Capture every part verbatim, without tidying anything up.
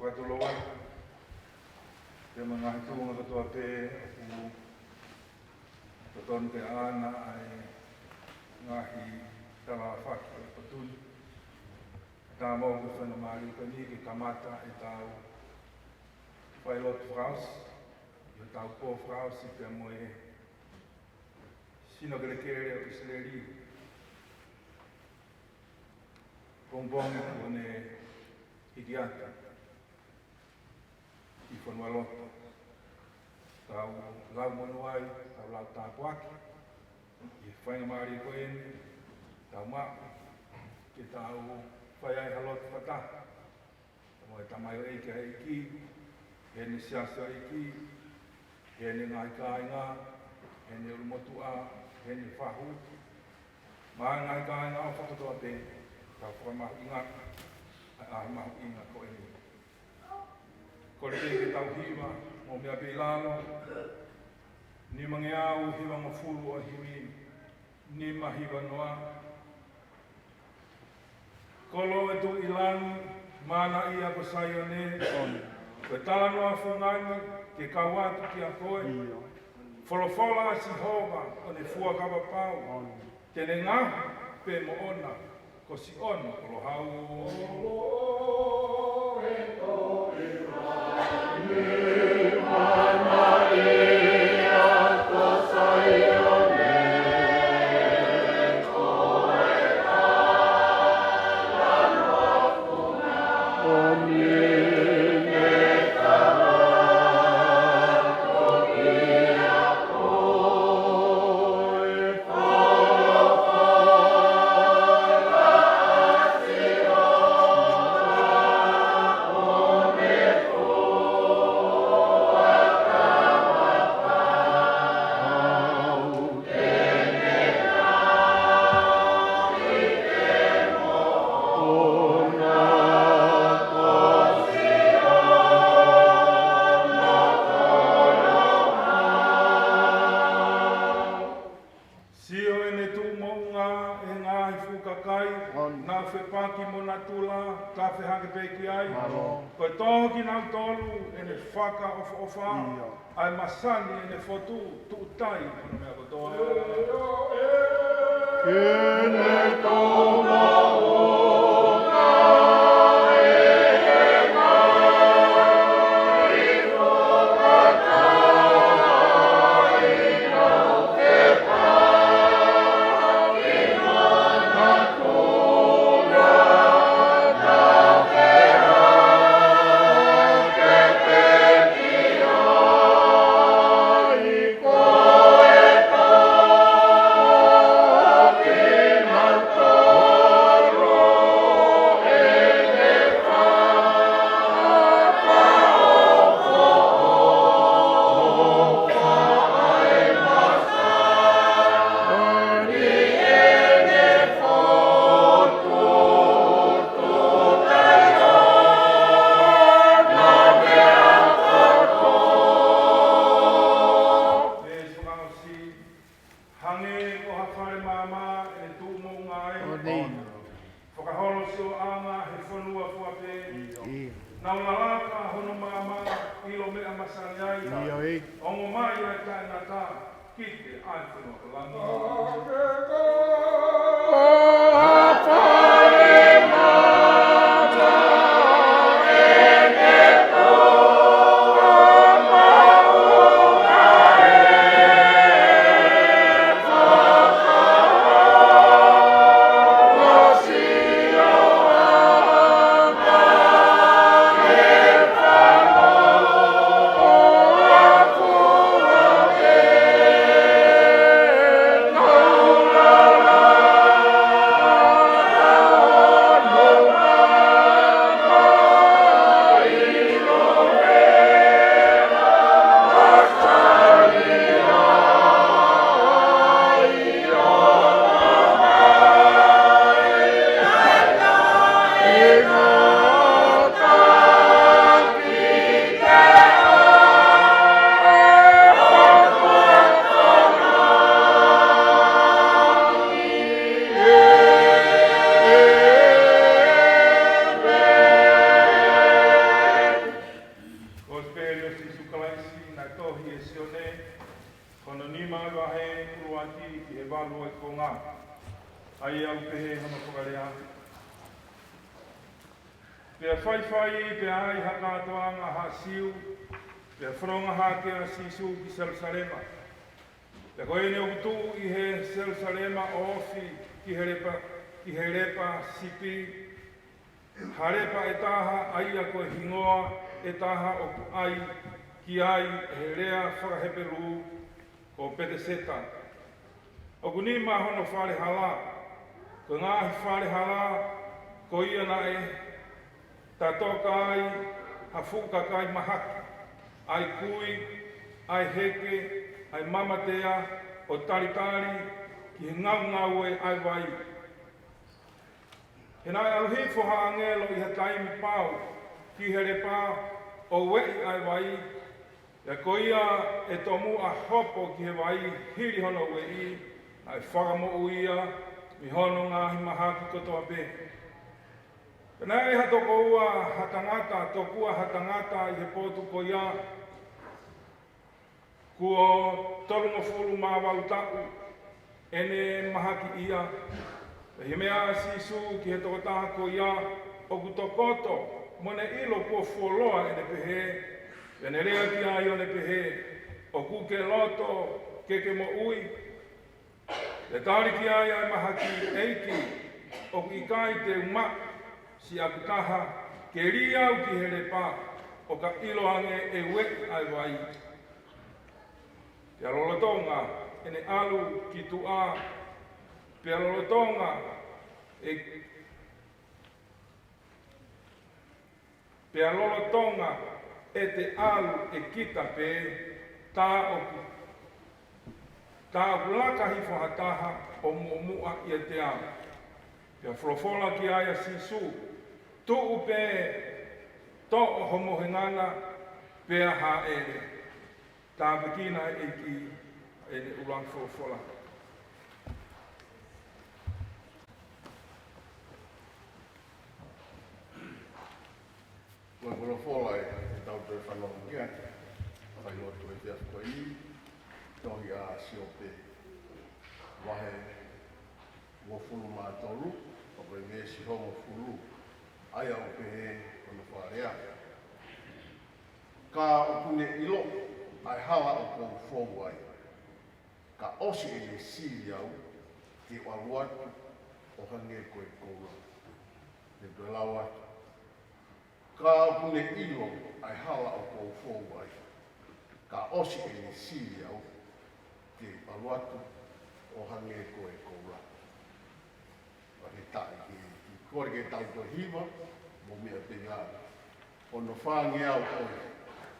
Fakatulou atu, pea mo e ngaahi tuʻunga kotoa pē ʻoku totonu ke ʻaʻana ai e ngaahi talafaki ʻo e potu ni. Tā mau ke faingamālie ko eni ke kamata ʻetau failotu fakaʻosi, ʻi hotau pō fakaʻosi pea mo e sino kelekele ʻo ʻIsileli. Pongipongi kuo ne hiki atu ʻi fonualoto. Tau lau monū ai, tau lau tāpuaki ʻi he faingamālie ko eni, tau maʻu ke tau fai ai ha lotu fakataha mo e tamaioʻeiki ʻa e ʻEiki, heʻene siasi ʻa e ʻEiki, heʻene ngaahi kāinga, heʻene ʻulumotuʻa, heʻene fahu, mo e ngaahi kāinga ʻofa kotoa pē, tau fakamahuʻingaʻi ʻa e ʻaho mahuʻinga ko eni. Kole pē ke tau hiva mo meʻa pē ʻi lalo, nimangeau hivangofulu ʻo e himi, nima hiva noa. Kolo ʻe Tuʻi Langi, mana ia ko Saione, ko e talanoa fungani ke kau atu kia koe. Folofola ʻa Sihova ʻo ne fuakava pau, te ne ngaohi pē moʻona ko Sione ko Lohau. Sio ʻene tuʻu moʻunga ʻi he ngaahi fuʻu kakai, nau fepaki mo natula, tafe hake pē ki ai. Ko e tohi kinautolu ʻene fakaʻofoʻofa, ʻa e masani ʻene fotu, tuʻu tai hono meʻa kotoa. ʻEne tuʻu moʻunga ʻi he ngaahi fuʻu kakai, Hangē ko ha fale maama ʻene tuʻu moʻunga ai. Fakaholo sioʻanga he fonua fua pē. Nau lalaka hono maama, ʻilo meʻa masani ai. Ongo mai ʻa e taʻengata, kite ʻa e fonua ko Langi. ʻA ia ʻoku pehē hono fakalea: Pea faifai, pea ʻi ha kātoanga ʻa haʻa Siu, pea fononga hake ʻa Sīsū ki Selusalema. Pea ko ʻene ʻoku tuʻu ʻi he Selusalema ʻo ofi ki he lepa, ki he lepa sipi, ha lepa ʻe taha, ʻa ia ko e hingoa ʻe taha ʻoku ʻai ki ai ʻe he lea faka-Hepelū ko Peteseta. ʻOku nima hono fale hala, ko e ngaahi fale hala ko ia naʻe tatoka ai ha fuʻu kakai mahaki, ʻa e kui, ʻa e heke, ʻa e mamatea, ʻo talitali ki he ngaungaue ʻa e vai. He naʻe ʻalu hifo ha ʻāngelo ʻi ha taimi pau ki he lepa ʻo ueʻi ʻa e vai, pea ko ia ʻe tomuʻa hopo ki he vai hili hono ueʻi, naʻe fakamoʻui ia mei hono ngaahi mahaki kotoa pē. Pea naʻe ʻi ha toko ua ha tangata, tokua ha tangata ʻi he potu ko ia, kuo tolungofulu mā valu taʻu ʻene mahakiʻia. Pea ʻi he meʻa ʻa Sīsū ki he tokotaha ko ia ʻoku tokoto, mo ne ʻilo kuo fuoloa ʻene pehē, pea ne lea ki ai ʻo ne pehē, ʻOku ke loto ke ke moʻui? Pea tali ki ai ʻa e mahaki, ʻEiki, ʻoku ʻikai te u maʻu siʻaku taha ke lī au ki he lepa, ʻo ka ʻiloange ʻe ueʻi ʻa e vai. Pea lolotonga ʻene ʻalu ki tuʻa, pea lolotonga ʻe, pea lolotonga ʻete ʻalu ʻe kita pē, tā ʻoku, tā ʻoku laka hifo ha taha ʻo muʻomuʻa ʻiate au. Pea folofola ki ai ʻa Sīsū, Tuʻu pē, toʻo ho mohengana, pea hāʻele. Tāpuekina ʻe he ʻEiki ʻene ʻuluaki folofola. Ko e folofola ē te tau toe fanongo ki ai, fai lotu he efiafi ko eni, tohi ʻa Siope, vahe uofulu mā tolu, ʻo ko e veesi hongofulu, ʻa ia ʻoku pehē hono fakalea: Ka ʻoku ne ʻilo ʻa e hala ʻoku ou fou ai, ka ʻosi ʻene sivi au, te u ʻalu atu ʻo hangē ko e koula. Te u toe lau atu. Ka ʻoku ne ʻilo ʻa e hala ʻoku ou fou ai, ka ʻosi ʻene sivi au, te u ʻalu atu ʻo hangē ko e koula. Pea ke taʻe ke, ke kole ke tau toe hiva, mo meʻa pē ngā. Ono fāngeau ʻo e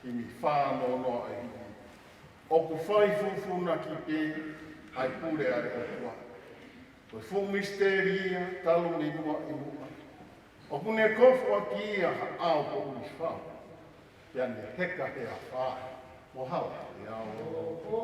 himi, fā noa noa ʻa e himi. ʻOku fai fufunuʻaki pē ʻa e pule ʻa e ʻOtua. Ko e fuʻu misiteli ia talu mei muʻa ʻi muʻa. ʻOku ne kofuʻaki ia ha ʻao ko ʻUlifau, pea ne heka he afā mo hala he ao. Ko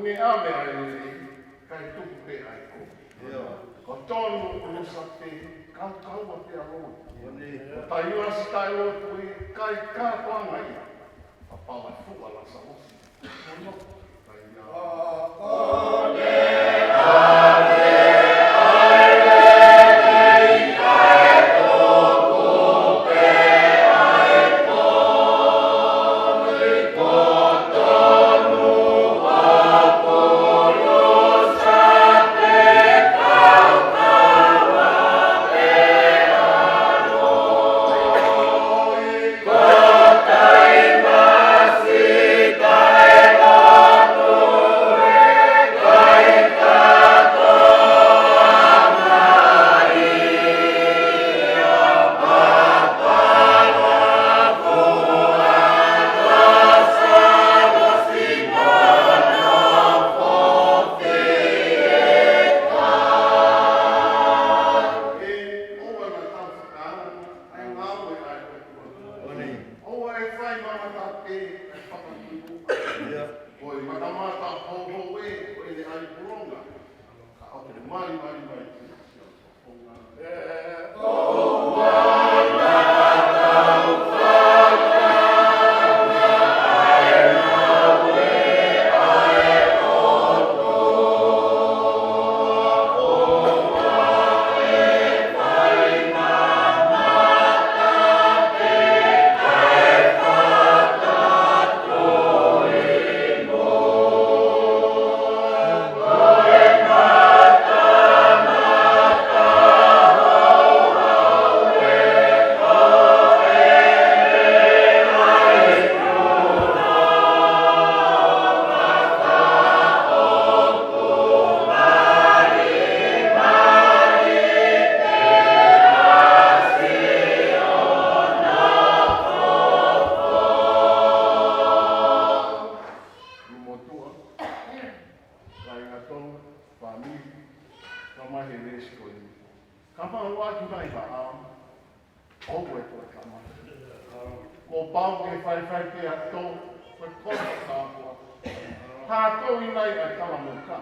e ʻave ʻa e lelei, kae tuku pē ʻa e kovi. ʻIo. Ko e tonu ʻulusa pē, kaukaua pē ʻa e loi. ʻIo. Ko Taivasi taʻelotu ē, kae kātoanga ia. Papala fuʻa Lāsalosi. Ono, kae ia. Matamata pē, ʻai fakatupu. Ko e matamata houhou ē, ko ʻene ʻai pulonga. Ka ʻoku mali, mali, mali. Motuʻa, kāinga Tonga, fāmili, ka mai he veesi ko eni. Ka mau ʻoatu mai ha ʻao, ʻoua ʻe toe kamata. Kuo pau ke faifai pē ʻa e tō, ko e kono tāpua. Hā tō i nai ʻa e tala mo ka.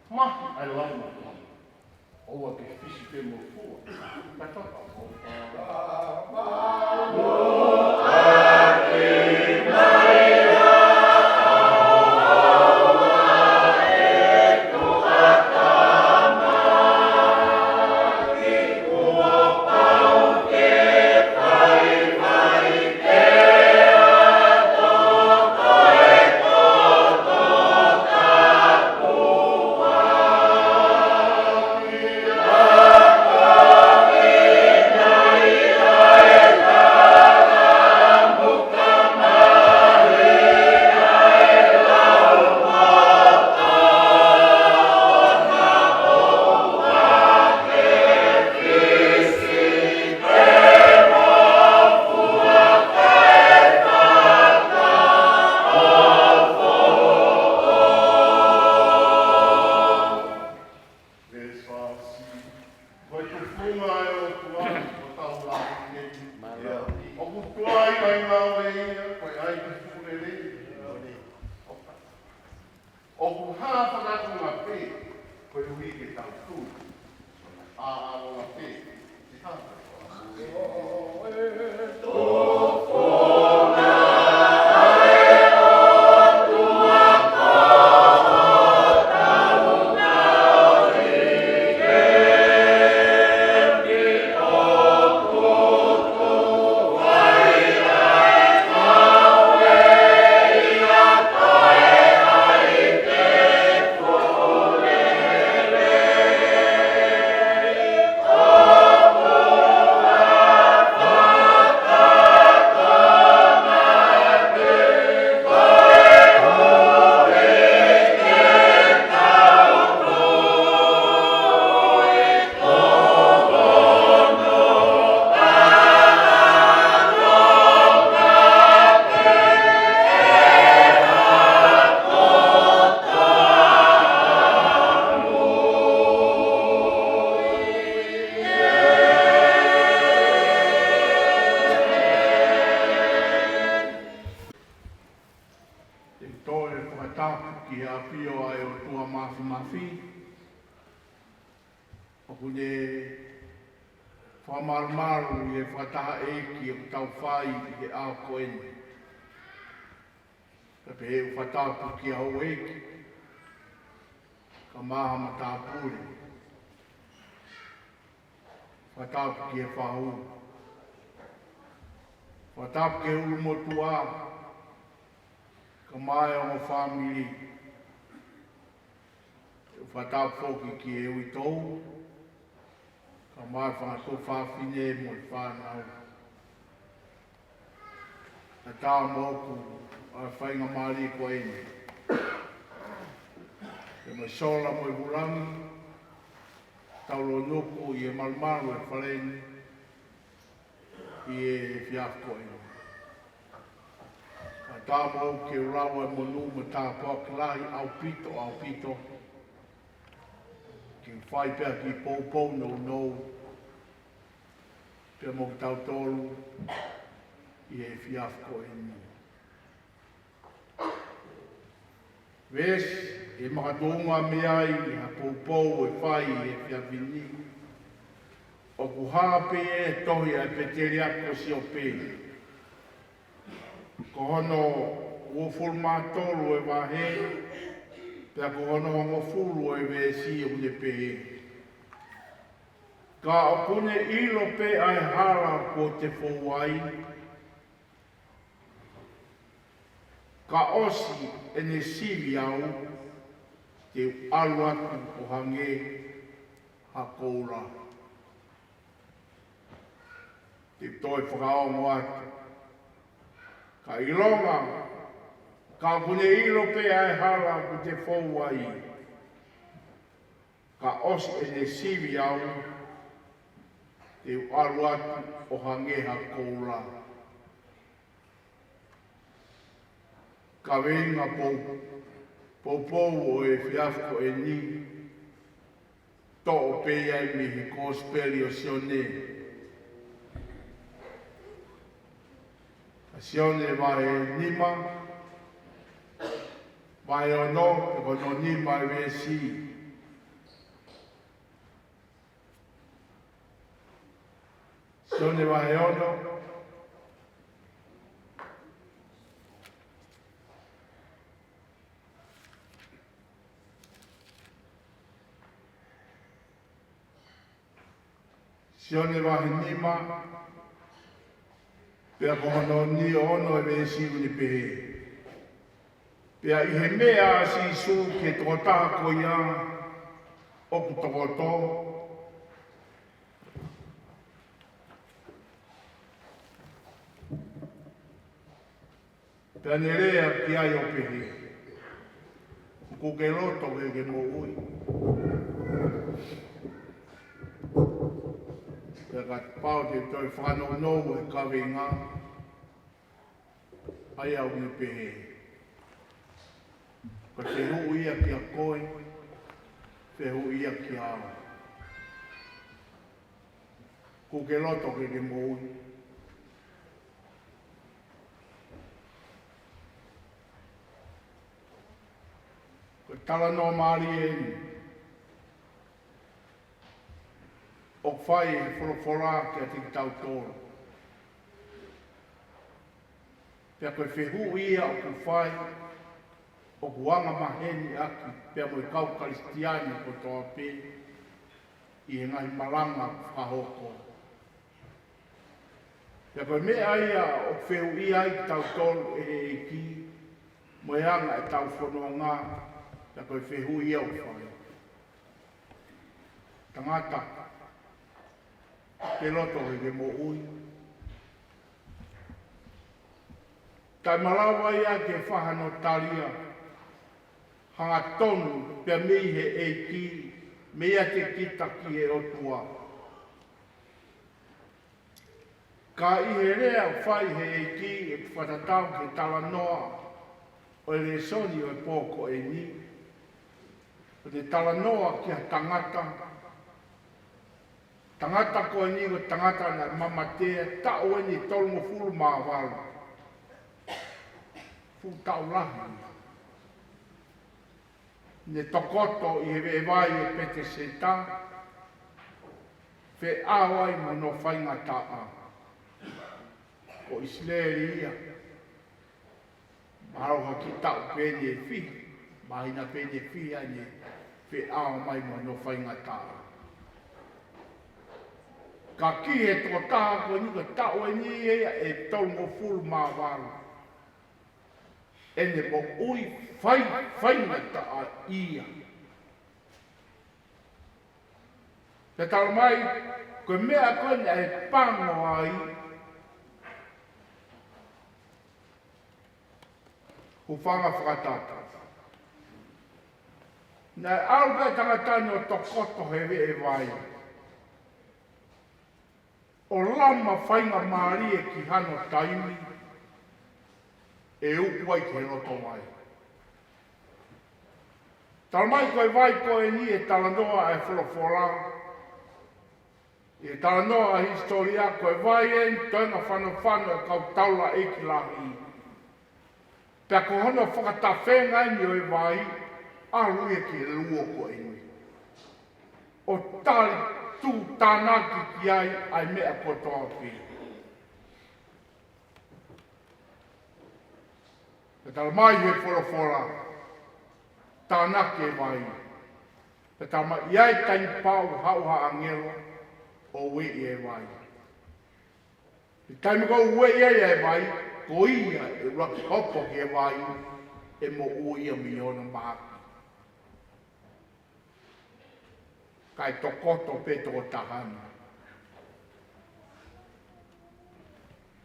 Mahi ʻa e lau mo ka. ʻOua ke fisi pē mo fua. Ka taka mo ka. Veesi fā siʻi. Ko e tufunga ʻo e ʻOtua, ko hotau Laumālie. ʻOku tuai ʻa e ngāue ia, ko e ʻai ke tuku lelei. ʻOku hā fakatunga pē, koeʻuhi ke tau tui. ʻA ʻalonga pē, te hā. Te u toe fakatapu ki he ʻafio ʻa e ʻOtua Māfimafi. ʻOku ne fakamalumalu ʻi he fakatahaʻeiki ʻoku tau fai ʻi he ʻaho ko eni. Pea pehē ʻoku fakatapu ki he houʻeiki, kae ʻumaʻā ha matāpule. Fakatapu ki he fahu. Fakatapu ki he ʻulumotuʻa, kae ʻumaʻā e ongo fāmili. Fakatapu foki ki he uitou, kae ʻumaʻā e fanga tuofāfine mo e fānau. Kae ʻatā moʻoku ʻa e faingamālie ko eni. Pea mo e sola mo e vūlangi, tau lōnuku ʻi he malumalu ʻo e fale ni, ʻi he efiafi ko eni. Kae ʻatā moʻoku ke u lau ʻa e monū mo e tāpuaki lahi ʻaupito, ʻaupito. Ke u fai pē ha kiʻi poupou nounou. Pea mo kitautolu, ʻi he efiafi ko eni. Veesi, ʻe makatuʻunga mei ai ha poupou ʻe fai ʻi he efiafi ni, ʻoku hā pē ʻi he tohi ʻa e Peteliake ko Siope. Ko hono uofulu mā tolu ʻo e vahe, pea ko hono hongofulu ʻo e veesi ʻoku ne pehē: Ka ʻoku ne ʻilo pē ʻa e hala kuo te fou ai, ka ʻosi ʻene sivi au, te u ʻalu atu ʻo hangē ha koula. Te u toe fakaongo atu. Ka ʻilonga, ka ʻoku ne ʻilo pē ʻa e hala kuo te fou ai, ka ʻosi ʻene sivi au, te u ʻalu atu ʻo hangē ha koula. Kaveinga pou-, poupou ʻo e efiafi ko eni, toʻo pē ia mei he Kosipeli ʻo Sione. ʻA Sione vahe nima, vahe ono, pea ko hono nima ʻo e veesi. Sione vahe ono. Sione vahe nima, pea ko hono nima ono ʻo e veesi ʻoku ne pehē: Pea ʻi he meʻa ʻa Sīsū ki he tokotaha ko ia ʻoku tokoto, pea ne lea ki ai ʻo pehē: Kuo ke loto ke ke moʻui? Pea kapau te u toe fakanounou e kaveinga, ʻa ia ʻoku ne pehē: Ko e fehuʻi ia kia koe, fehuʻi ia kia au. Kuo ke loto ke ke moʻui? Ko e talanoa mālie eni ʻoku fai ʻe he folofola kiate kitautolu. Pea ko e fehuʻi ia ʻoku fai, ʻoku angamaheni ʻaki pea mo e kau Kalisitiane kotoa pē ʻi he ngaahi malanga ʻoku fakahoko. Pea ko e meʻa ia ʻoku fehuʻia ai kitautolu ʻe he ʻEiki, mo e anga ʻetau fononga, pea ko e fehuʻi ia ʻoku fai: Tangata, ke loto ke ke moʻui? Taʻemalava ia ke fai hano tali hangatonu pea mei he ʻEiki, meiate kita ki he ʻOtua. Ka ʻi he lea ʻoku fai ʻe he ʻEiki ʻoku fakatatau ki he talanoa ʻo e lēsoni ʻo e pō ko eni, ʻoku ne talanoa ki ha tangata. Tangata ko eni ko e tangata naʻe mamatea, taʻu eni ʻe tolungofulu mā valu. Fuʻu taʻu lahi. Ne tokoto ʻi he veʻe vai ʻo Petesaita, feʻao ai mo hono faingataʻa. Ko ʻIsileli ia. Mahalo ha kiʻi taʻu pē eni ʻe fiha, māhina pē eni ʻe fiha, ne feʻao mai mo hono faingataʻa. Ka ki he tokotaha ko eni, ko e taʻu eni ia ʻe tolungofulu mā valu ʻene moʻui fai, faingataʻaʻia. Pea talamai, ko e meʻa ko ē naʻe pango ai, hūfanga fakatātā. Naʻe ʻalu pē tangata ni ʻo tokoto he veʻe vai, ʻo lama faingamālie ki hano taimi ʻe uku ai ki he loto vai. Talamai ko e vai ko eni ʻe talanoa ʻa e folofola, ʻI he talanoa hisitōlia, ko e vai eni toenga fanofano ʻo e kau taulaʻeiki lahi. Pea ko hono fakatafenga eni ʻo e vai, ʻalu ia ki he luo ko eni ʻo tali tuʻutānaki ki ai ʻa e meʻa kotoa pē. Pea talamai he folofola, tānaki e vai. Pea talamai ʻi ai taimi pau haʻu ha ʻāngelo ʻo ueʻi e vai. ʻI he taimi ko ē ʻoku ueʻi ai e vai, ko ia ʻe ʻuluaki hopo ki he vai, ʻe moʻui ia mei hono mahaki. Kae tokoto pē tokotaha ni.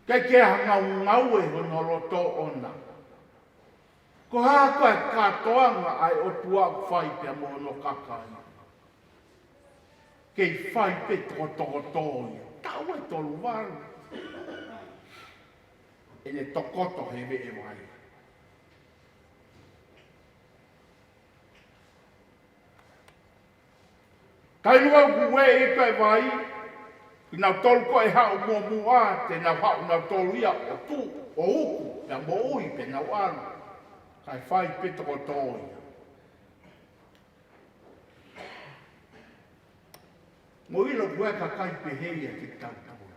ʻIkai ke ʻi ai ha ngaungaue hono loto ʻona. Ko e hā koā e kātoanga ʻa e ʻOtua ʻoku fai pea mo hono kakai? Kei fai pē tokotokoto ia. Taʻu ʻe tolu valu. ʻEne tokoto he veʻe vai. Taimi ʻoku ueʻi ai e vai, ʻi nautolu ko ē ʻe haʻu muʻomuʻa, te nau haʻu nautolu ia ʻo tuʻu, ʻo uku, pea moʻui, pea nau ʻalu. Kae fai pē tokoto ia. Mou ʻilo ko e kakai pehē ia kitautolu.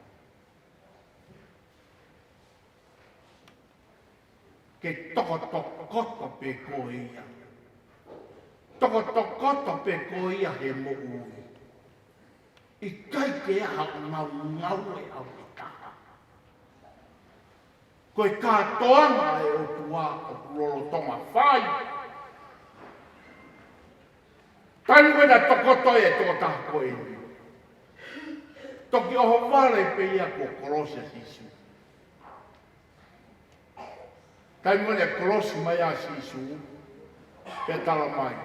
Ke tokotokoto pē koe ia. Tokotokoto pē koe ia he moʻui. ʻIkai ke ʻi ai ha ngaungaue ʻaupito. Ko e kātoanga ʻa e ʻOtua ʻoku lolotonga fai. Taimi ko ē naʻe tokoto ai e tokotaha ko eni, toki ʻohovale pē ia kuo kolosi ʻa Sīsū. Taimi ko ē naʻe kolosi mai ai ʻa Sīsū, pea talamai,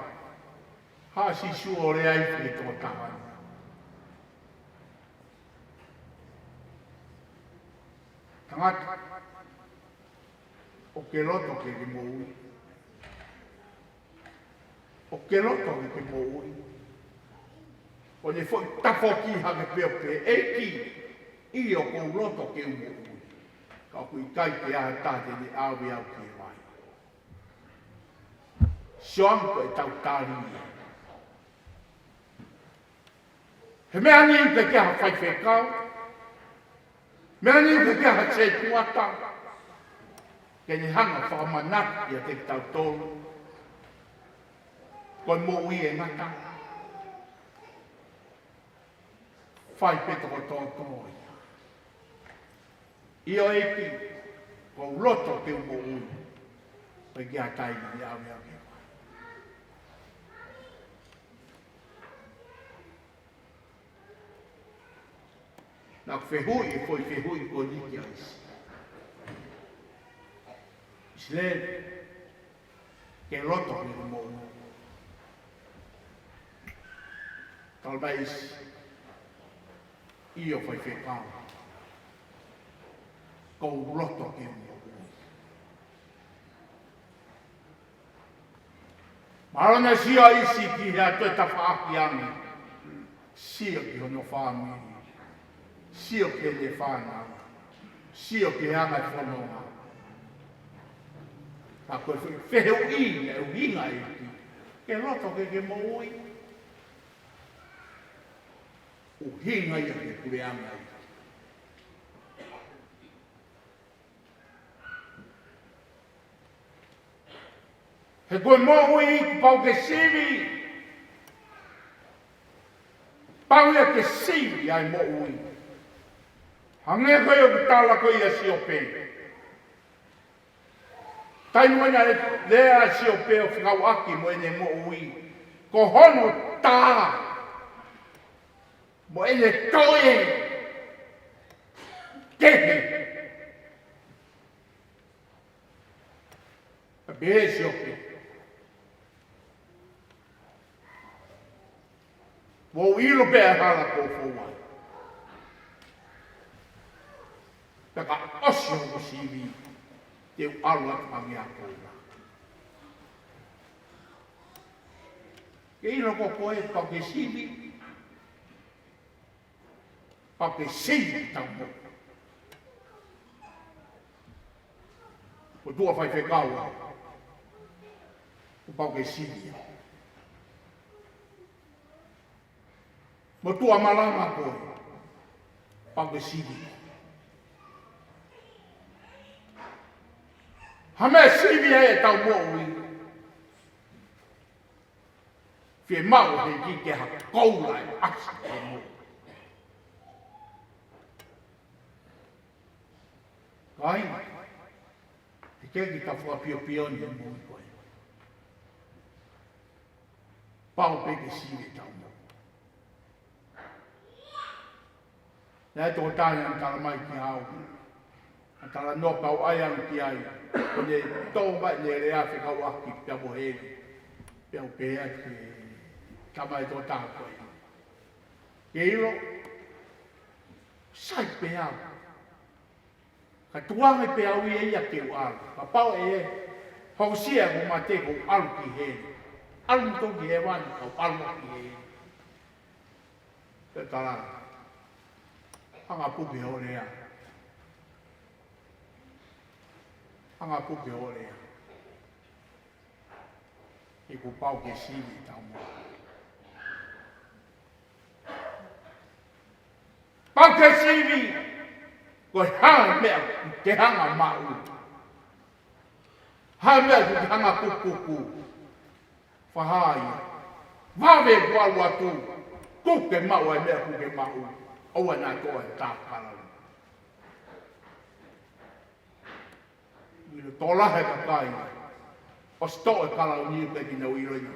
haʻu ʻa Sīsū ʻo lea ai ki he tokotaha ni. Tangata, ʻoku ke loto ke ke moʻui? ʻOku ke loto ke ke moʻui? ʻO ne foʻi tafoki hake pē ʻo pehē, ʻEiki, ʻio ʻoku ou loto ke u moʻui. Ka ʻoku ʻikai ke ʻi ai ha taha te ne ʻave au ki he vai. Sio ange ko e tautali ia. He meʻa ni ʻoku ʻikai ke ʻi ai ha faifekau. Meʻa ni ʻoku ʻikai ke ʻi ai ha setuata. Ke ne hanga ʻo fakamanatu kiate kitautolu. Ko e moʻui ʻe ngata. Fai pē tokotokoto ia. ʻIo ʻEiki, ʻoku ou loto ke u moʻui. ʻOku ʻikai ke ʻi ai ha taha te ne ʻave au ki he vai. Naʻe fehuʻi, foʻi fehuʻi ko eni kia ʻIsi-, ʻIsileli, ʻoku ke loto ke ke moʻui? Talamai ʻe ʻIsi-, ʻIo faifekau, ʻoku ou loto ke u moʻui. Mahalo naʻe sio ʻa ʻIsi-, ki he ʻOtua ʻo tafaʻaki ange. Sio ki hono fāmili. Sio ki heʻene fānau. Sio ki he anga e fononga. Ka ko e fe-, fehuʻi naʻe ʻuhinga ʻEiki, ʻoku ke loto ke ke moʻui? ʻUhinga ia ki he puleʻanga ʻEiki. He ko e moʻui kuo pau ke sivi. Pau ia ke sivi ʻa e moʻui. Hangē ko ia ʻoku tala ko ia ʻa Siope. Taimi naʻe lea ʻa Siope ʻo fekauʻaki mo ʻene moʻui, ko hono tā mo ʻene toe kehe. Pea pehē ʻe Siope, ʻoku ou ʻilo pē ʻa e hala kuo u fou ai. Pea ka ʻosi hoku sivi, te u ʻalu atu ange ʻa koula. Ke ʻilo ko koe kuo pau ke sivi. Pau ke sivi ʻetau moʻui. ʻOtua faifekau, kuo pau ke sivi. Mo e ʻOtua malanga ko ē, pau ke sivi. Ha meʻa sivi ai ʻetau moʻui, fiemaʻu he ʻEiki ke hā koula ʻe ʻasi he moʻui. Kāinga, ʻikai ke ta fakapiopio ni he moʻui ko ē. Pau pē ke sivi ʻetau moʻui. Naʻe ʻi ai e tokotaha naʻá ne tala mai kiate au, ʻa e talanoa pau ai ʻaʻana ki ai, ko ʻene tō mai ʻene lea fekauʻaki pea mo heli, pea u pehē atu ki he tama ʻo e tokotaha ko ē, ke ʻilo, sai pē au. Ka tuku ange pē au ia ia ke u ʻalu. Kapau ʻe hokosia ʻeku mate kuo u ʻalu ki heli. ʻAlu mo tō ki hēvani, ka u ʻalu ki heli. Pea tala, hanga puke hoʻo lea. Hanga puke hoʻo lea. He kuo pau ke sivi ʻetau moʻui. Pau ke sivi, ko e hā e meʻa ʻokú ke hanga maʻu. Hā e meʻa ʻokú ke hanga kukuku. Fakahā ia. Vave kuo ʻalu atu, kuó ke maʻu ʻa e meʻa ʻokú ke maʻu. ʻOua naʻa toʻo e tā kalauni. ʻIlo, tokolahi e kakai ʻosi toʻo e kalauni ia pea ʻikai ke nau ʻilo ia.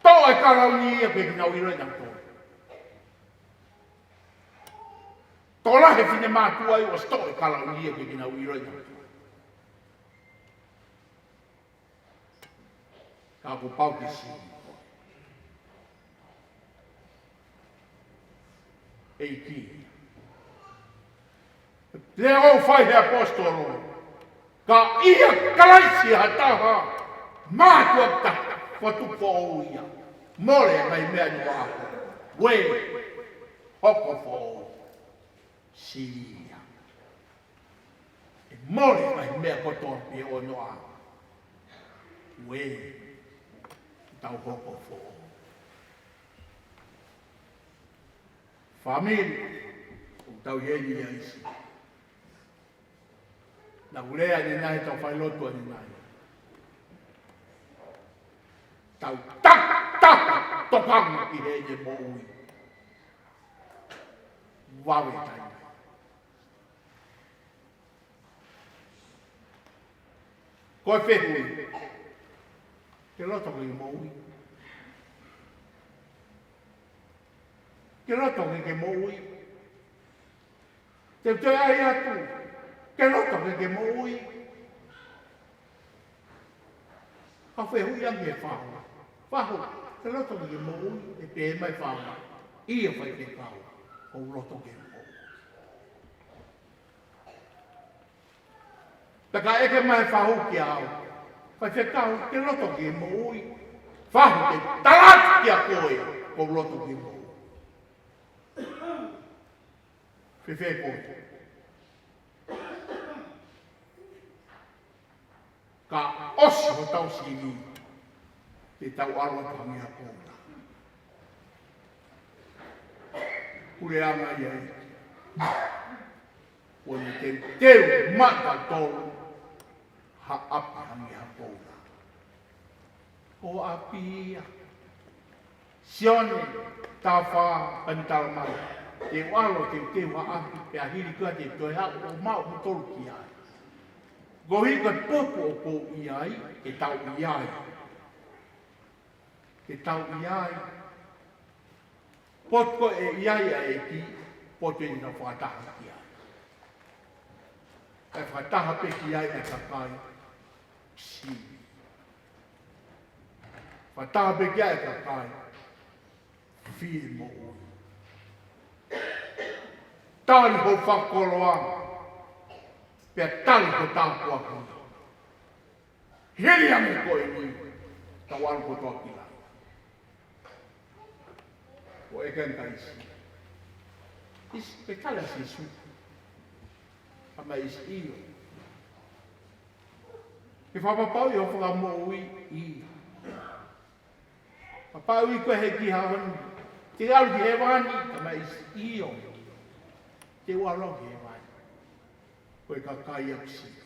Toʻo e kalauni ia pea ʻikai ke nau ʻilo ia nautolu. Tokolahi e finemātuʻa ia ʻosi toʻo e kalauni ia pea ʻikai ke nau ʻilo ia nautolu. Ka kuo pau ke sivi. ʻEiki. Lea ʻoku fai he ʻaposetolo. Ka ʻi he Kalaisi ha taha, mātuʻa taha, fotu foʻou ia. Mole ngaahi meʻa noa. Uē, hoko foʻou. Sivi ia. ʻE mole ngaahi meʻa kotoa pē ʻo noa. Uē, tau hoko foʻou. Fāmili, ʻoku tau ʻi heni ʻi ʻaisi. Naʻá ku lea ʻanenai, tau fai lotu ʻanenai. Tau takitaki tokanga ki heʻene moʻui. Vave taimi. Ko e fehuʻi. Ke loto ke moʻui. Ke loto ke ke moʻui. Te u toe ʻai atu. Ke loto ke ke moʻui. Ka fehuʻi ange fahu. Fahu, ke loto ke ke moʻui, ʻe pehē mai fahu. ʻIo faifekau, ʻoku ou loto ke moʻui. Pea ka ʻeke mai fahu kiate au. Faifekau, ke loto ke moʻui. Fahu, ke tala atu kiate koe, ʻoku ou loto ke moʻui. Fēfē koe? Ka ʻosi hotau sivi, te tau ʻalu atu hangē ha koula. Puleʻanga ia ē. Kuo ne teuteu maʻatautolu ha ʻapi hangē ha koula. Ko e ʻapi ia. Sione, tā fā, pea ne tala mai. Te u ʻalu ʻo teuteu ha ʻapi, pea hili ko ia te u toe haʻu ʻo maʻu kimoutolu ki ai. Koeʻuhi ko e potu ʻoku ou ʻi ai, ke tau ʻi ai. Ke tau ʻi ai. Potu ko ē ʻe ʻi ai ʻa e ʻEiki, potu eni naʻa fakataha ki ai. ʻE fakataha pē ki ai ʻa e kakai sivi. Fakataha pē ki ai ʻa e kakai fie moʻui. Tali hoʻo fakakoloa, pea tali hoʻo tāpuaki. Hili ange ko eni, Tau ʻalu kotoa ki langi. ʻOku ʻeke ange kia ʻIsi, ʻIsi, pe tali ʻa Sīsū? Kae ʻumaʻā ʻIsi, ʻio. Ke fakapapauʻi hoʻo fakamoʻui? ʻIo. Fakapapauʻi koe he ʻikai ha ʻaho ni te u ʻalu ki hēvani? Kae ʻumaʻā ʻIsi, ʻio. Te u ʻalu ki hēvani. Ko e kakai ʻoku sio.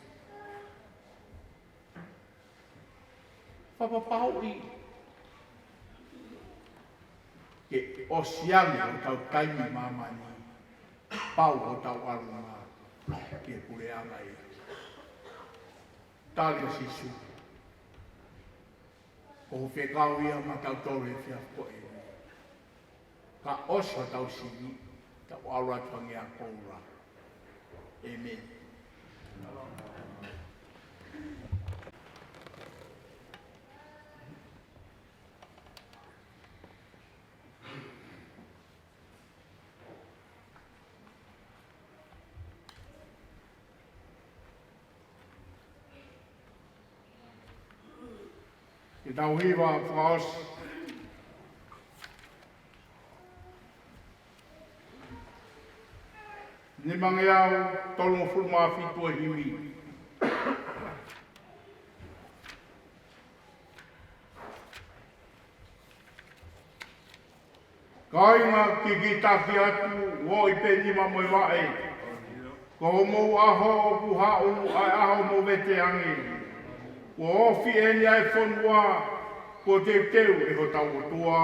Fakapapauʻi ke ʻosi ange hotau taimi ʻi māmani, pau hotau ʻalu mai ki he puleʻanga ʻo e ʻEiki. Tali ʻa Sīsū, ko hoʻo fekau ia maʻatautolu he efiafi ko eni. Ka ʻosi hotau sivi, tau ʻalu atu ange ʻa koula. ʻĒmeni. Ke tau hiva fakaʻosi. Nimangeau tolungofulu mā fitu e himi. Kāinga, kikitaki atu, uō ʻi pē nima mo e vaʻe. Ko homou ʻaho ʻoku haʻu, ʻa e ʻaho mou vete ange. Kuo ofi eni ʻa e fonua, kuo teuteu ʻe hotau ʻOtua.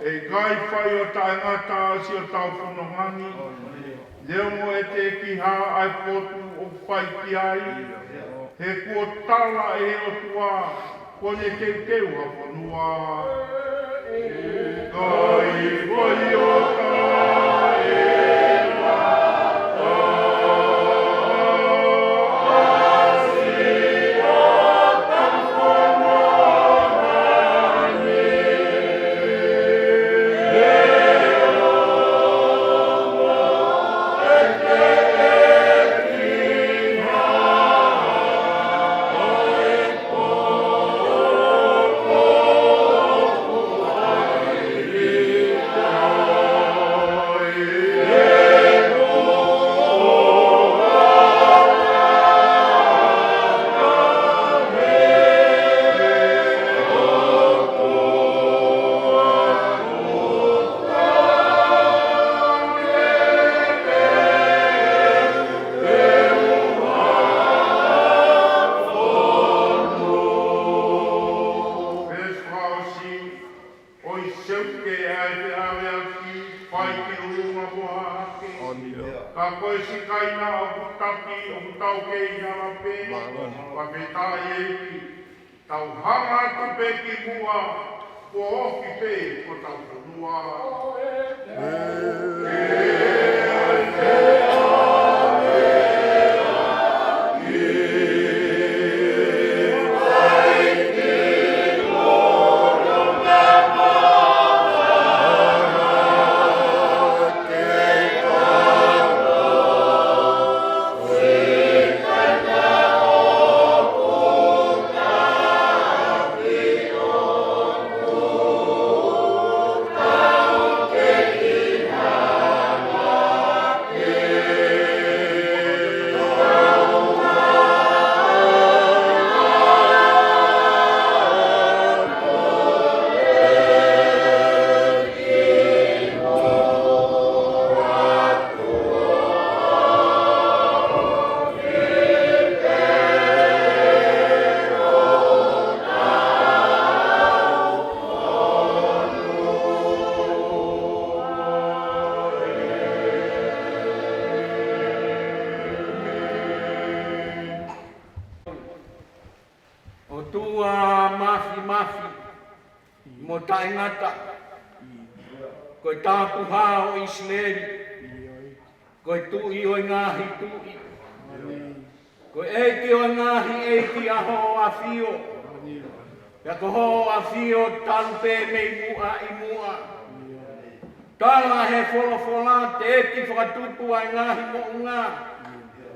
ʻE ʻikai fai ʻo taʻengata ʻa siʻotau fononga ni. Neongo ʻete kei hā ʻa e potu ʻoku fai ki ai, he kuo tala ʻe he ʻOtua, kuo ne teuteu ha fonua. ʻE ʻikai fai ʻo taʻengata Veesi fakaʻosi, ʻOi seuke ʻa e feʻaveʻaki, fai ki ʻolunga mo hahake. Ka ko e sikaina ʻoku taki, ʻoku taukei hala pē. Fakafetaʻi ʻEiki. Tau hanga atu pē ki muʻa, kuo ofi pē hotau fonua. ʻOtua Māfimafi mo Taʻengata, ko e Tāpuhā ʻo ʻIsileli, ko e Tuʻi ʻo e ngaahi tuʻi, ko e ʻEiki ʻo e ngaahi ʻeiki ʻa Hoʻo ʻAfio, pea ko Hoʻo ʻAfio talu pē mei muʻa ʻi muʻa. Tala he folofola, teʻeki fakatupu ʻa e ngaahi moʻunga,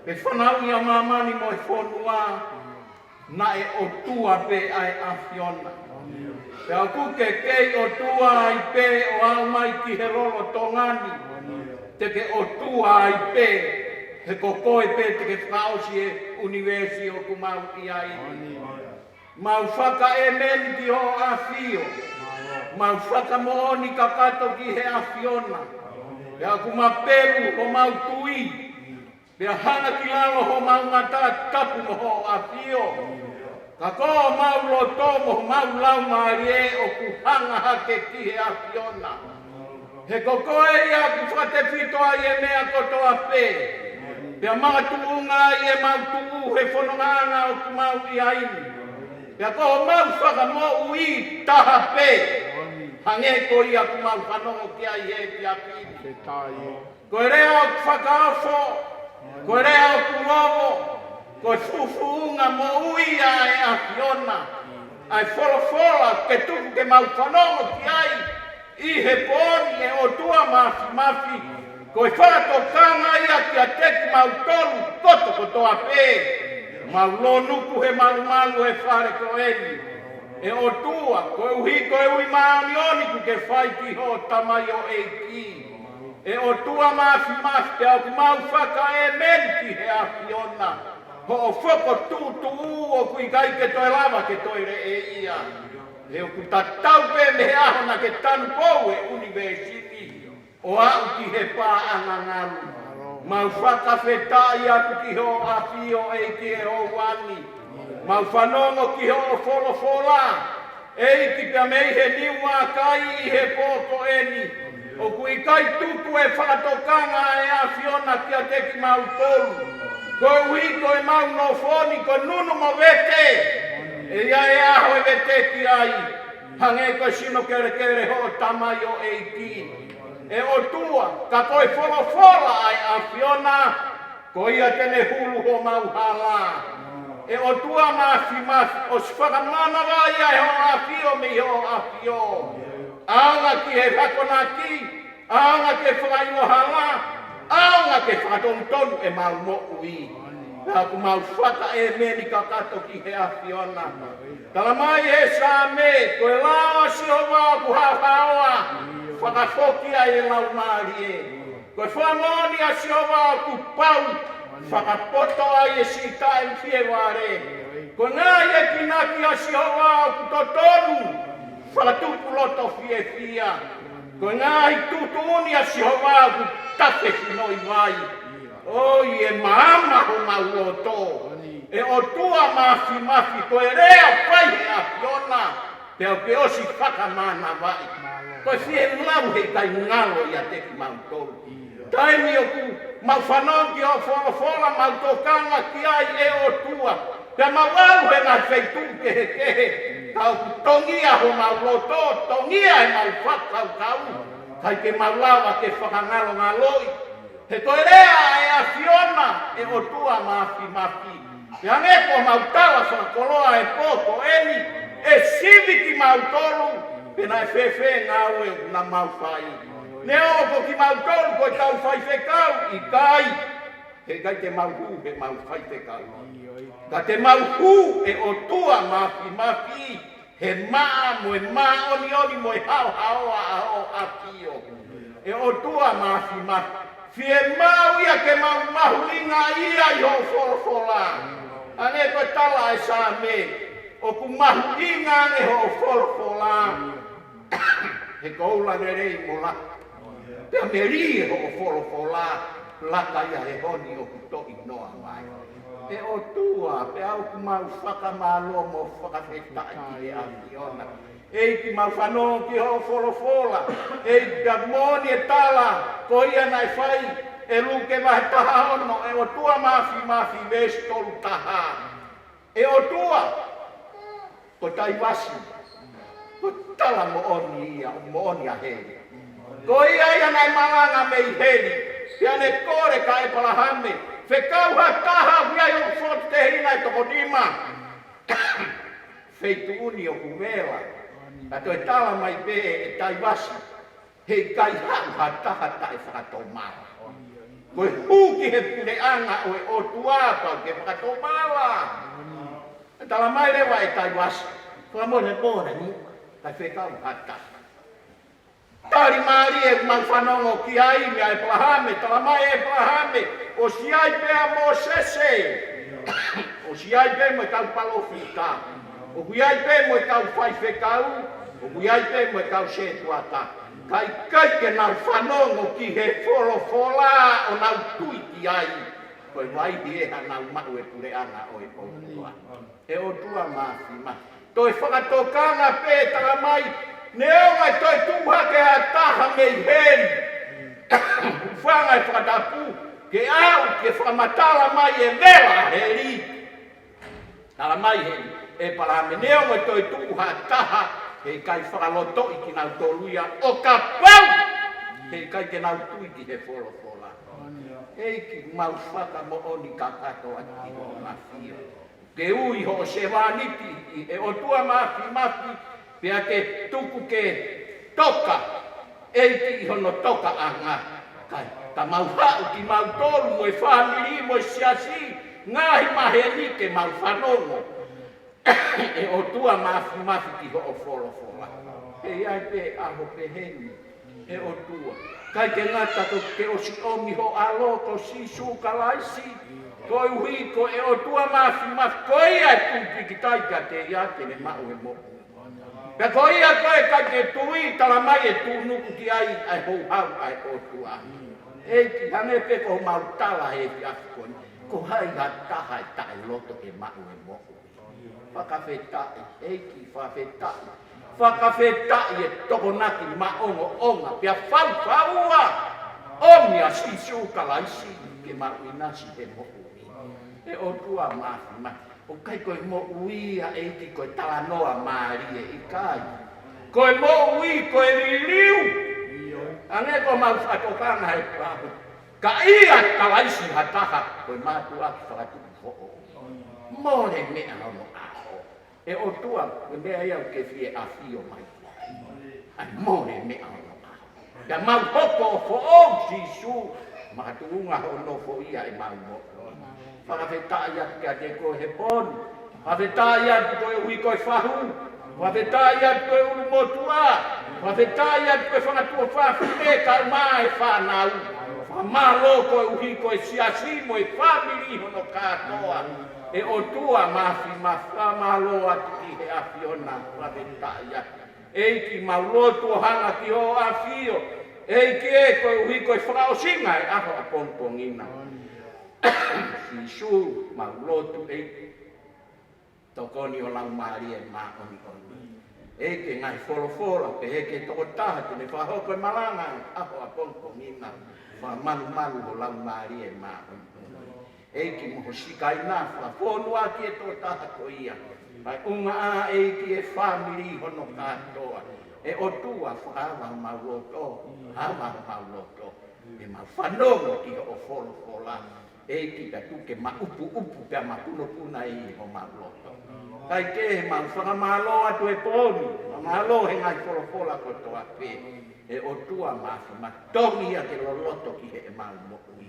pe fanauʻi ʻa māmani mo e fonua, naʻe ʻOtua pē ʻa e ʻAfiona. Pea ʻoku ke kei ʻOtua ai pē ʻo aʻu mai ki he lolotonga ni, te ke ʻOtua ai pē, he ko koe pē te ke fakaʻosi e ʻunivēsi ʻoku mau ʻi ai. Mau fakaʻēmeni ki Hoʻo ʻAfio. Mau fakamoʻoni kakato ki he ʻAfiona. Pea ʻoku mapelu homau tui, pea hanga ki lalo homau ngata tapu mo Hoʻo ʻAfio. Ka ko homau loto mo homau laumālie ʻoku hanga hake ki he ʻAfiona. He ko koe ia ʻoku fakatefito ai e meʻa kotoa pē. Pea makatuʻunga ai ʻemau tuʻu he fonongaʻanga ʻoku mau ʻi ai ni. Pea ko homau fakamoʻui taha pē. Hangē ko ia ʻoku mau fanongo ki ai he efiafi ni. Ko e lea ʻoku fakaofo, ko e lea ʻoku lovo, ko e fufuunga moʻui ʻa e ʻAfiona. ʻA e folofola ke tuku ke mau fanongo ki ai ʻi he pō ni, ʻe ʻOtua Māfimafi, ko e fakatokanga ia kiate kimautolu kotokotoa pē. Mau lōnuku he malumalu he fale ko eni, ʻe ʻOtua, koeʻuhi ko e ui māʻoniʻoni kuo ke fai ki hoʻo tamaioʻeiki. ʻE ʻOtua Māfimafi, pea ʻoku mau fakaʻēmeni ki he ʻAfiona. Hoʻo fokotuʻutuʻu ʻoku ʻikai ke toe lava ke toe leʻeia. He ʻoku tatau pē mei he ʻaho naʻa ke tanupou e ʻunivēsi ni ʻo aʻu ki he paʻanga ngalu. Mau fakafetaʻi atu ki Hoʻo ʻAfio, ʻEiki, he houa ni. Mau fanongo ki hoʻo folofola, ʻEiki, pea mei he niu ʻākai ʻi he pō ko eni. ʻOku ʻikai tuku e fakatokanga ʻa e ʻAfiona kiate kimautolu. Koeʻuhi ko ʻemau nofo ni ko e nunu mo vete. ʻE ʻi ai e ʻaho ʻe vete ki ai, hangē ko e sino kelekele hoʻo tamaioʻeiki. ʻE ʻOtua, ka ko e folofola ʻa e ʻAfiona, ko ia te ne hulu homau hala. ʻE ʻOtua Māfimafi, ʻosi fakamanavaʻi ʻe Hoʻo ʻAfio mei Hoʻo ʻAfio. ʻAonga ki he akonaki, ʻaonga ki he fakaʻilo hala, ʻaonga ki he fakatonutonu ʻemau moʻui. Pea ʻoku mau fakaʻēmeni kakato ki he ʻAfiona. Tala mai he Saame, ko e lao ʻa Sihova ʻoku haohaoa, fakafoki ai e laumālie. Ko e fakamoʻoni ʻa Sihova ʻoku pau, fakapoto ai e siʻi taʻefievale. Ko e ngaahi ʻekinaki ʻa Sihova ʻoku totonu, fakatupu loto fiefia. Ko e ngaahi tuʻutuʻuni ʻa Sihova ʻoku tafe fino ʻi vai. ʻOi, ʻe maama homau loto. ʻE ʻOtua Māfimafi, ko e lea fai he ʻAfiona, pea ʻoku ke ʻosi fakamanavaʻi. Ko e fie lau heʻikai ngalo ʻiate kimautolu. Taimi ʻoku mau fanongo ki hoʻo folofola, mau tokanga ki ai, ʻe ʻOtua, pea mau ʻalu he ngaahi feituʻu kehekehe, ka ʻoku tongia homau loto, tongia ʻemau fakakaukau, ʻikai ke mau lava ke fakangalongaloʻi. He ko e lea ʻa e ʻAfiona, ʻe ʻOtua Māfimafi. Pea hangē ko ʻemau tala fakakoloa he pō ko eni, ʻe sivi kimautolu, pe naʻe fēfē e ngāue ʻoku mau fai. Neongo ko kimautolu ko e kau faifekau, ʻikai. Heʻikai te mau hū heʻemau faifekau. Ka te mau hū, ʻe ʻOtua Māfimafi, he maʻa mo e māʻoniʻoni mo e haohaoa ʻa Hoʻo ʻAfio. ʻE ʻOtua Māfimafi, fiemaʻu ia ke mau mahuʻingaʻia ʻi hoʻo folofola. Hangē ko e tala ʻa e Saame, ʻoku mahuʻinga ange hoʻo folofola, he koula lelei mo lahi. Pea melie hoʻo folofola, laka ia he honi ʻoku toʻi noa mai. ʻE ʻOtua, pea ʻoku mau fakamālō mo fakafetaʻi ki he ʻAfiona. ʻEiki, mau fanongo ki hoʻo folofola. ʻEiki, pea moʻoni e tala ko ia naʻe fai ʻe Luke vahe taha ono, ʻe ʻOtua Māfimafi, veesi tolu taha. ʻE ʻOtua, Ko Taivasi, ko e tala moʻoni ia, moʻoni ʻa heli. Ko ia ia naʻe malanga mei heli, pea ne kole kia ʻEpalahame, fekau ha taha ʻoku ʻi ai hoku fokotuʻu tehina ʻe toko nima. Feituʻu ni ʻoku vela. Ka toe tala mai pē ʻe Taivasi, heʻikai haʻu ha taha taʻe fakatomala. Ko e hū ki he puleʻanga ʻo e ʻOtua pau ke fakatomala. Tala mai leva ʻe Taivasi, fakamolemole muʻa, kae fekau ha taha. Tali mālie ʻoku mau fanongo ki ai meia ʻEpalahame, tala mai ʻe ʻEpalahame, ʻosi ʻi ai pē ʻa Mōsese, ʻosi ʻi ai pē mo e kau palōfita, ʻoku ʻi ai pē mo e kau faifekau, ʻoku ʻi ai pē mo e kau setuata. Ka ʻikai ke nau fanongo ki he folofola ʻo nau tui ki ai, ko e vaʻinga ʻe haʻanau maʻu e puleʻanga ʻo e ʻOtua. ʻE ʻOtua Māfimafi. Toe fakatokanga pē tala mai, neongo e toe tuʻu hake ha taha mei heli. Hūfanga he fakatapu, ke aʻu ke fakamatala mai e vela heli. Tala mai heli, ʻEpalahame, neongo e toe tuʻu ha taha, heʻikai fakalotoʻi kinautolu ia ʻo kapau heʻikai ke nau tui ki he folofola. ʻEiki, mau fakamoʻoni kakato atu ki hoʻo ʻafio. Ke ui hoʻo sevāniti, ʻe ʻOtua Māfimafi, pea ke tuku ke toka, ʻEiki, ʻi hono tokaʻanga. Kae, ka mau haʻu kimautolu mo e fāmili mo e siasi, ngaahi maheni ke mau fanongo, ʻe ʻOtua Māfimafi, ki hoʻo folofola. He ʻi ai pē ʻaho pehē ni, ʻe ʻOtua. ʻIkai ke ngata, ko ke ʻosi ʻomi ho ʻAlo ko Sīsū Kalaisi, koeʻuhi ko e ʻOtua Māfimafi, ko ia e tupiki tai kiate ia ke ne maʻu e moʻui. Pea ko ia ko ē ʻikai ke tui, tala mai ʻe tuʻunuku ki ai ʻa e houhau ʻa e ʻOtua. ʻEiki, hangē pē ko homau tala he efiafi ko eni, ko hai ha taha ʻe taʻeloto ke maʻu e moʻui. Fakafetaʻi, ʻEiki, fakafetaʻi. Fakafetaʻi e Tokonaki maʻongoʻonga pea faufaua, ʻomi ʻa Sīsū Kalaisi ke maʻu ʻinasi he moʻui. ʻE ʻOtua Māfimafi, ʻoku ʻikai ko e moʻui ia, ʻEiki, ko e talanoa mālie, ʻikai. Ko e moʻui ko e liliu. Hangē ko homau fakatokanga he pau, ka ʻi ai ʻa Kalaisi ha taha, ko e mātuʻaki fakatupu foʻou. Mole meʻa hono ʻaho. ʻE ʻOtua, ko e meʻa ia ʻoku ke fie ʻafio mai ki ai. ʻAi, mole meʻa hono ʻaho. Pea mau hoko ʻo foʻou, Sīsū, makatuʻunga hoʻo nofoʻia ʻemau moʻui. Fakafetaʻi atu kiate koe he pō ni. Fakafetaʻi atu koeʻuhi ko e fahu. Fakafetaʻi atu ko e ʻulumotuʻa. Fakafetaʻi atu ko e fanga tuofāfine kae ʻumaʻā e fānau. Fakamālō koeʻuhi ko e siasi mo e fāmili hono kātoa. ʻE ʻOtua Māfimafi, fakamālō atu ki he ʻAfiona, fakafetaʻi atu. ʻEiki, mau lotu ʻo hanga ki hoʻo ʻAfio. ʻEiki ē, koeʻuhi ko e fakaʻosinga e ʻaho ʻapongipongi na. Sīsū, mau lotu, ʻEiki, tokoni ho Laumālie Māʻoniʻoni. ʻEiki, ngaahi folofola pehē ki he tokotaha te ne fakahoko e malanga ʻaho ʻapongipongi na. Fakamalumalu ho Laumālie Māʻoniʻoni. ʻEiki, mo ho Sikaina, fakafonu ʻaki e tokotaha ko ia. Kae ʻumaʻā, ʻEiki, e fāmili hono kātoa. ʻE ʻOtua, fakaava homau loto, ava homau loto. ʻEmau fanongo ki hoʻo folofola. ʻEiki, ka tuku ke maʻupuʻupu pea mapunopuna ʻi homau loto. Kae kehe, mau fakamālō atu he pō ni. Fakamālō he ngaahi folofola kotoa pē. ʻE ʻOtua Māfimafi, tohi ia ke loloto ki heʻemau moʻui.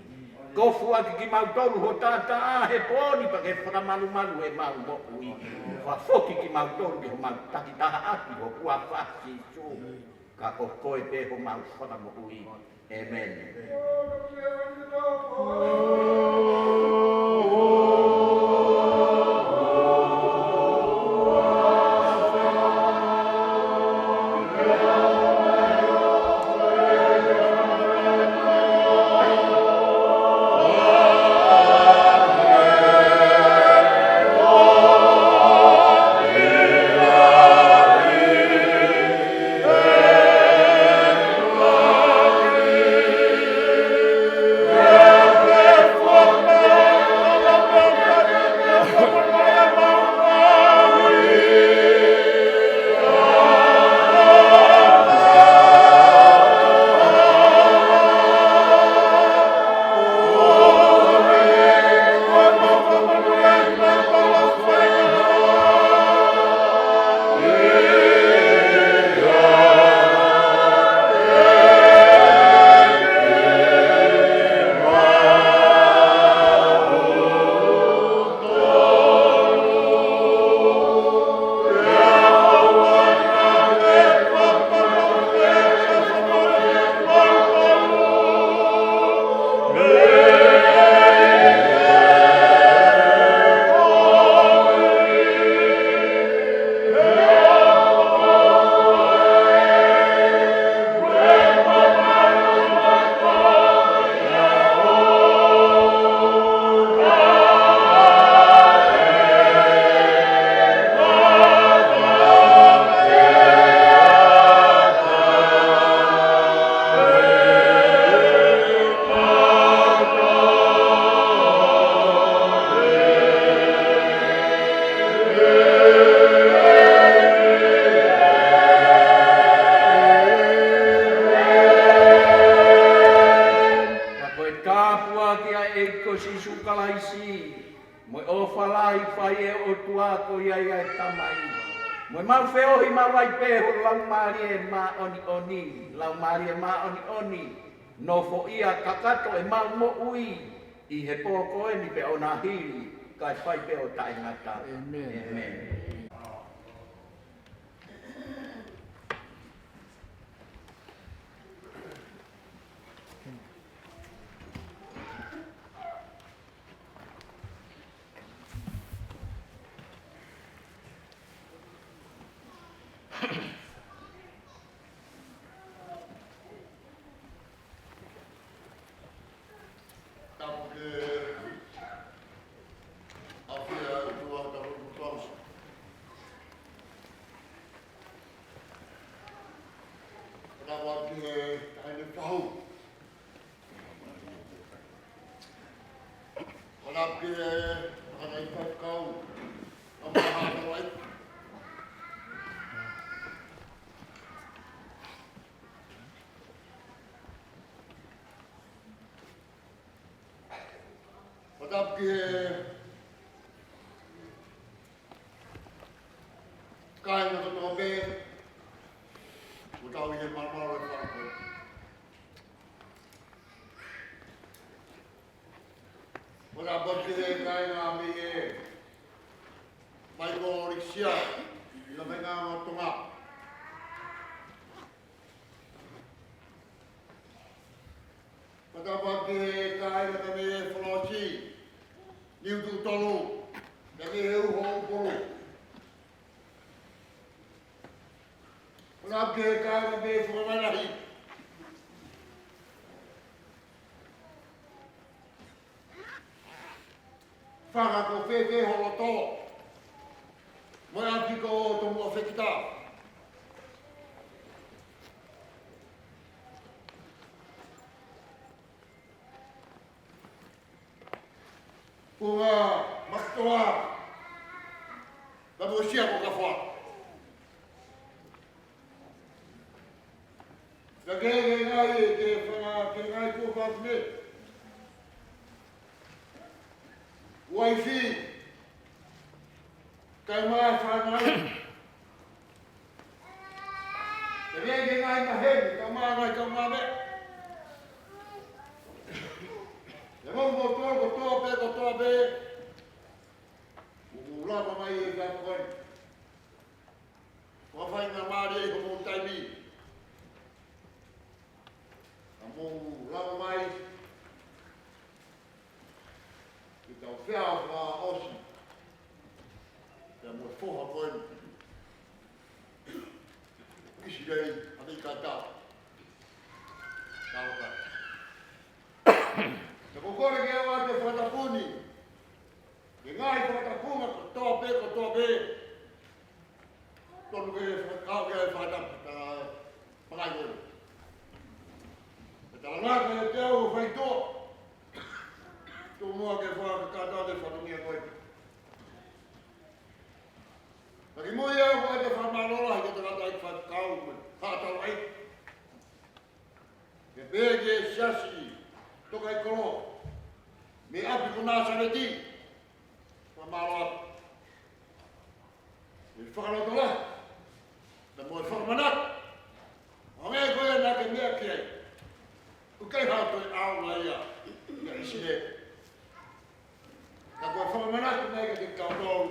Kofuʻaki kimautolu ho taʻataʻa he pō ni pea ke fakamalumalu ʻemau moʻui. Fakafoki kimautolu ki homau takitahaʻaki, ho huafa Sīsū. Ka ko koe pē homau Fakamoʻui. ʻĒmeni. Ka ko e tāpuaki ʻa e ʻEiki ko Sīsū Kalaisi, mo e ʻofa lahi ʻoku fai ʻe he ʻOtua ko ia ʻa e Tamai, mo e maʻu feohi maʻu ai pē ʻe ho Laumālie Māʻoniʻoni, Laumālie Māʻoniʻoni, nofoʻia kakato ʻemau moʻui ʻi he pō ko eni pea ʻo nā hili, kae fai pē ʻo taʻengata. ʻĒmeni. ʻĒmeni. Tapu ke ʻafio ʻa e ʻOtua ʻi hotau loto. Tapu ki he taʻahine fahu. Tapu ki he taʻahine faifekau. Tapu ki he haʻa tauʻaʻeiki. Tapu ki he kāinga kotoa pē, ʻoku tau ʻi he malumalu ʻo e fale ko eni. Tapu ki he kāinga mei he Maikolonikisia, ʻi Lavengaonga Tonga. Tapu ki he kāinga mei he Folosi, Niututolu, mei he Uho Upolu. Tapu ki he kāinga mei he Fakavaʻe Lahi. Fakakau fēfē ho loto. Mo e ʻapi ko Tomuʻa Fekita. Ko e makatoa. Ka mo sia ko ka fua. Ka ke, ke ngaahi, ke fanga, ke ngaahi ko fatu me. Uaifi. Kae ʻumaʻā e fānau. Ke, ke ngaahi maheni, kae ʻumaʻā e ngaahi kaungāmeʻa. Ke mo mo tō, kotoa pē, kotoa pē. Mo mo lava mai e ka ko eni. Ko e faingamālie ʻi hoʻomou taimi. Ka mou lava mai ke tau feʻao fakaʻosi. Pea mo e foha ko eni. ʻIsileli ʻAmelika. Talokai. Ka ko e kole ke ʻoatu e fakatapu ni. Ke ngaahi fakatapu kotoa pē, kotoa pē. Tonu ke fakakau ke fakatapu, ta pakai koe. Ke talangata e te au faitoʻo. Tō muʻa ke fakakata te fatongia koe. Taki mo ia ko e te fakamālō lahi ki he tangataʻeiki faifekau mo e haʻa tauʻaʻeiki. Ke pehē ki he siasi Tokaikolo mei ʻapi ko Nāsaleti. Fakamālō atu. Ke fakalotolahi. Pea mo e fakamanatu. ʻO hangē ko ia naʻa ke meʻa ki ai. ʻOku ʻikai ha toe ʻaonga ia ʻia ʻIsileli. Ka ko e fakamanatu mai kiate kitautolu.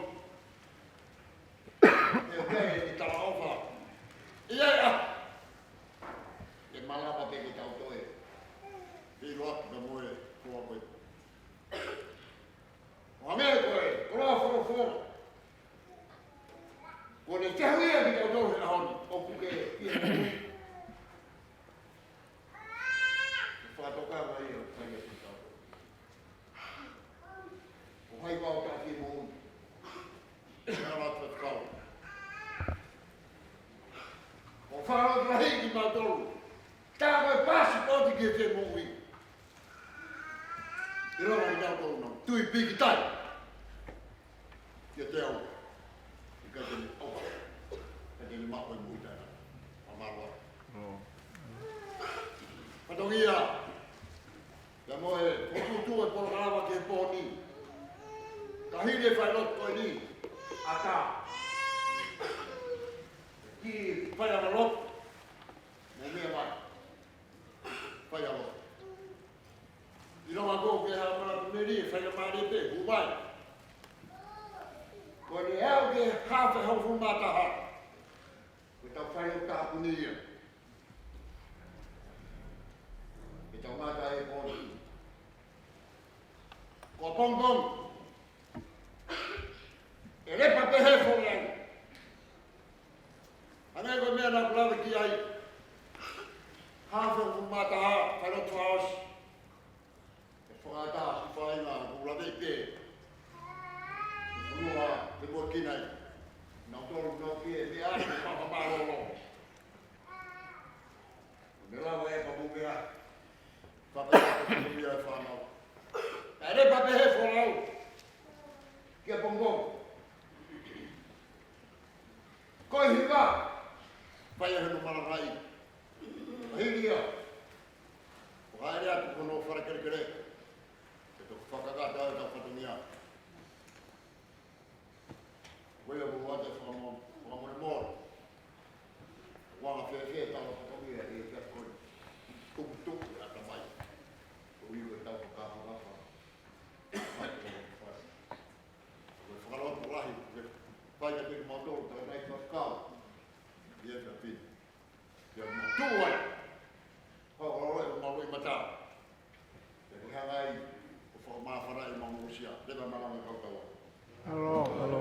ʻE ʻikai ke talaʻofa. ʻIa ʻa. ʻE malava pē ke tau toe. Ke ʻilo atu ka mo e koloa ko ē. ʻO hangē ko e koloa folofola. Ko ʻene fehuʻia kitautolu he ʻaho ni. ʻOku ke ʻi he moʻui. Fakatokanga ia ʻoku fai ʻe kitautolu. Ko hai pau taʻaki moʻui. Ala faifekau. ʻOku fakalotolahi kimautolu. Tā ko e pasipoti ki he moʻui. ʻIlonga kitautolu naʻa tau tui pīkitai. Kiate au. Ko e muita. Fakamālō. Fatongia. Pea mo e fokotuʻutuʻu e polokalama ki he pō ni. Ka hili e failotu ko eni, ʻatā. Ki faiʻanga lotu. Mo meʻa mai. Faiʻanga lotu. ʻIlonga ko e hā mana pemeli, faiʻanga mālie pē, hū mai. Ko eni ʻe aʻu ki he haafe hongofulu mā taha. Ko ʻetau failotu tāpuni ia. Ke tau ngata ai e pō ni. Ko Pongipongi. ʻE lepa pē he folau. Hangē ko e meʻa naʻa ku lave ki ai. Haafe hongofulu mā taha, failotu ʻosi. ʻE fakaʻatā siʻi faʻahinga ʻoku lave pē. Ko e fonua, ke mo kina ai. Nau tolu, nau pē, meʻa ai, ke papa mālōlō. Ne lava e papu meʻa. Papa e papu meʻa e fānau. ʻE lepa pē he folau. Ki he Pongipongi. Ko e hiva. Fai e henu malangaʻi. Hili ia. Ko hai atu ko hono fale kelekele. Ke toki fakakakato ʻetau fatongia. Ko ia ko ʻete fakamo-, fakamolemole. Ko e anga fēfē ʻetau fatongia ʻi he ʻaho ko eni. Tukutuku e ʻatamai. Ko ia ko ʻetau fakafakafa. Mai ko e fasi. Ko e fakalotu lahi, ko e fai ka te mautolu, ka nai fakakau. Ia ka pini. Ia matua. Ko e ʻoua ʻe malu ʻi mata. Ia ko e hanga ai, ko e fakamāfana ʻi mamusia. Leva malanga kau kau. Alo, alo.